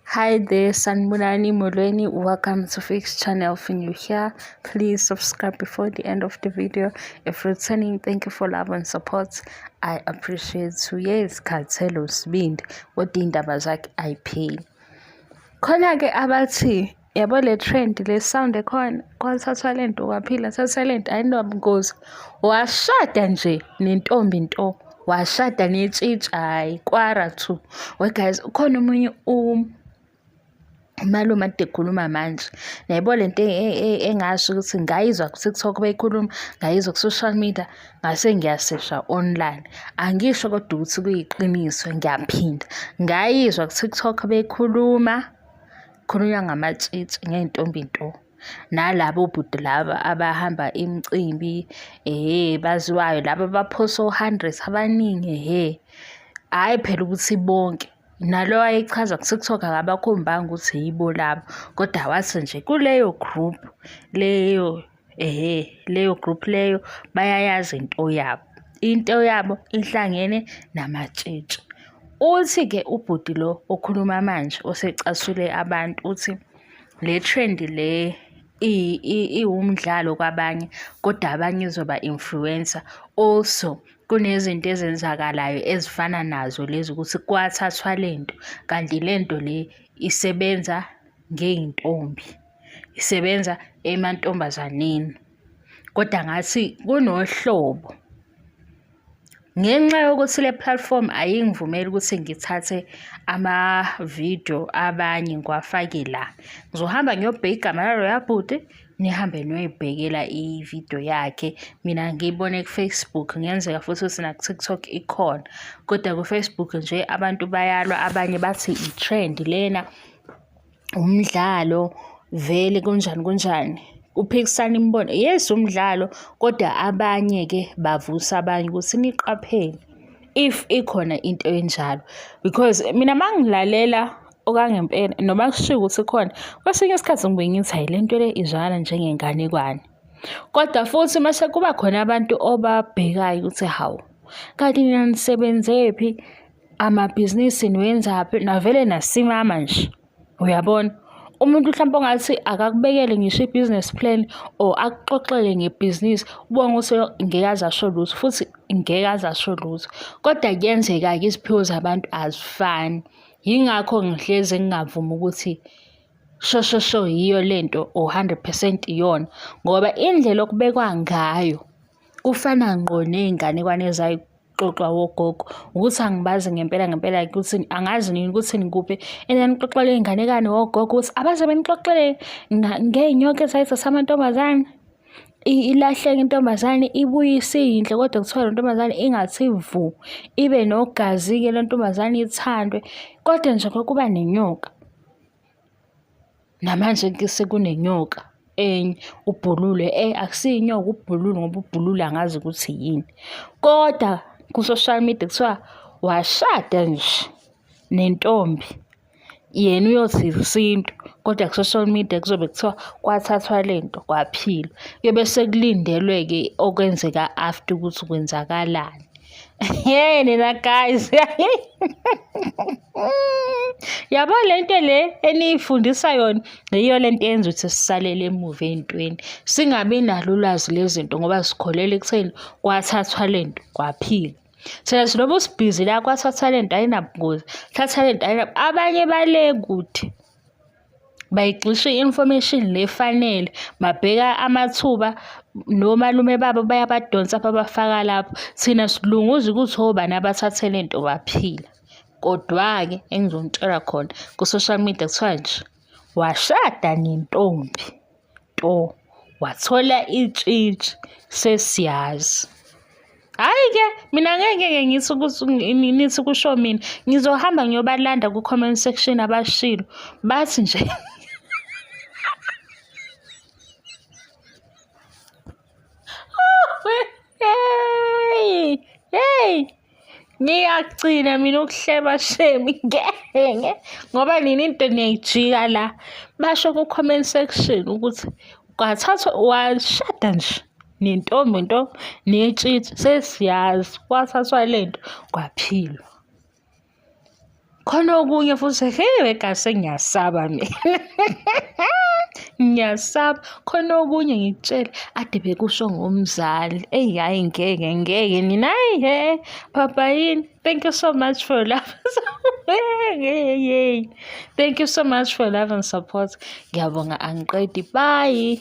Hi there, Sanibonani Molweni. Welcome to Fix Channel. If you're new here, please subscribe before the end of the video. If returning, thank you for love and support. I appreciate you. Yes, Khathelo Sibindi. Kodwa iy'ndaba zakhe ayipheli. Khona-ke abathi yabo le trend le sound ekhona kwathathwa le nto kwaphila thatha le nto ayinabungozi. Washada nje nentombi nto. Washada netshitshi hhayi kwara two. We guys ukhona omunye umalume ade ekhuluma manje. Niyayibona le nto engasho ukuthi ngayizwa ku-TikTok beyikhuluma, ngayizwa ku-social media, ngase ngiyasesha online. Angisho kodwa ukuthi kuyiqiniso ngiyaphinda. Ngayizwa ku-TikTok beyikhuluma, khulunywa ngamatshitshi ngey'ntombi nto. Nalabo bhuti laba abahamba imicimbi, ehhe baziwayo laba abaphosa o-hundred abaningi ehhe. Hhayi phela ukuthi bonke, nalo wayechaza ku-TikTok akabakhombanga ukuthi yibo labo, kodwa wathi nje kuleyo group leyo ehhe leyo group leyo bayayazi into yabo. Into yabo ihlangene namatshitshi. Uthi-ke ubhuti lo okhuluma manje osecasule abantu uthi le trend le iwumdlalo kwabanye kodwa abanye izoba influencer. Also kunezinto ezenzakalayo ezifana nazo lezi ukuthi kwathathwa le nto kanti le nto le isebenza ngey'ntombi, isebenza emantombazaneni. Kodwa ngathi kunohlobo. Ngenxa yokuthi le platform ayingivumeli ukuthi ngithathe ama-video abanye ngiwafake la. Ngizohamba ngiyobheka igama laloya bhuti, nihambe niyoyibhekela i-video yakhe. Mina ngiyibone ku-Facebook, kungenzeka futhi ukuthi naku-TikTok ikhona. Kodwa ku-Facebook nje abantu bayalwa, abanye bathi i-trend lena. Umdlalo vele kunjani kunjani, kuphikisana imibono. Yes, umdlalo kodwa abanye-ke bavusa abanye ukuthi niqaphele if ikhona into enjalo because mina uma ngilalela okwangempela noma kushiwo ukuthi khona, kwesinye isikhathi ngibuye ngithi hhayi le nto le izwakala njengenganekwane. Kodwa futhi mase kuba khona abantu obabhekayo ukuthi hawu, kanti nina nisebenzephi? Amabhizinisi niwenzaphi? Navele nasimama nje, uyabona? Umuntu mhlawumpe ongathi akakubekele ngisho i-business plan or akuxoxele ngebhizinisi, ubone ukuthi ngeke aze asho lutho futhi ngeke aze asho lutho. Kodwa kuyenzeka-ke iziphiwo zabantu azifani. Yingakho ngihlezi ngingavumi ukuthi sho sho sho yiyo lento or hundred percent iyona, ngoba indlela okubekwa ngayo kufana ngqo ney'nganekwane xoxwa wogogo ukuthi angibazi ngempela ngempela ukuthi angazi nini ukuthi nikuphi and nixoxele iy'nganekwane wogogo ukuthi abaze benixoxele ngey'nyoka ezayithatha amantombazane ilahleke intombazane ibuye isiyinhle kodwa kuthiwa le ntombazane ingathi vu ibe nogazi-ke le ntombazane ithandwe kodwa nje kwakuba nenyoka. Namanje ke sekunenyoka enye ubhulule akusiyo inyoka ubhulule ngoba ubhulule angazi ukuthi yini. Kodwa ku-social media kuthiwa washada nje nentombi yena uyothi isintu kodwa ku-social media kuzobe kuthiwa kwathathwa le nto kwaphilwa. Kuyobe sekulindelwe-ke okwenzeka after ukuthi kwenzakalani. Hey nina guys. Yabo lento le eniyifundisa yona yiyo lento eyenza ukuthi sisalele emuva ey'ntweni. Singabi nalo ulwazi lezinto ngoba sikholelwa ekutheni kwathathwa lento kwaphila. Thina silobu sibhizi la kwathathwa lento ayinabungozi, thatha lento ayinab abanye bale kude. Bayigxisha i-information le efanele, babheka amathuba nomalume babo bayabadonsa babafaka lapho. Thina silunguza ukuthi obani abathathe le nto baphila. Kodwa-ke engizonitshela khona ku-social media kuthiwa nje washada nentombi nto, wathola itshitshi sesiyazi. Hhayi-ke mina ngeke-ke ngithi ukuthi nithi kusho mina ngizohamba ngiyobalanda ku-comment section abashilo bathi nje hey hey ngiyagcina mina ukuhleba shame ngeke ngoba nina into niyayijika la basho ku-comment section ukuthi kwathathwa washada nje nentombi nto netshitshi sesiyazi kwathathwa le nto kwaphilwa. Khona okunye futhi he wegase ngiyasaba mina. Ngiyasaba. Khona okunye ngikutshele ade bekusho ngomzali. Eyi hhayi ngeke ngeke nina hayi he papa yini. Thank you so much for love. Thank you so much for love and support. Ngiyabonga angiqedi. Bye.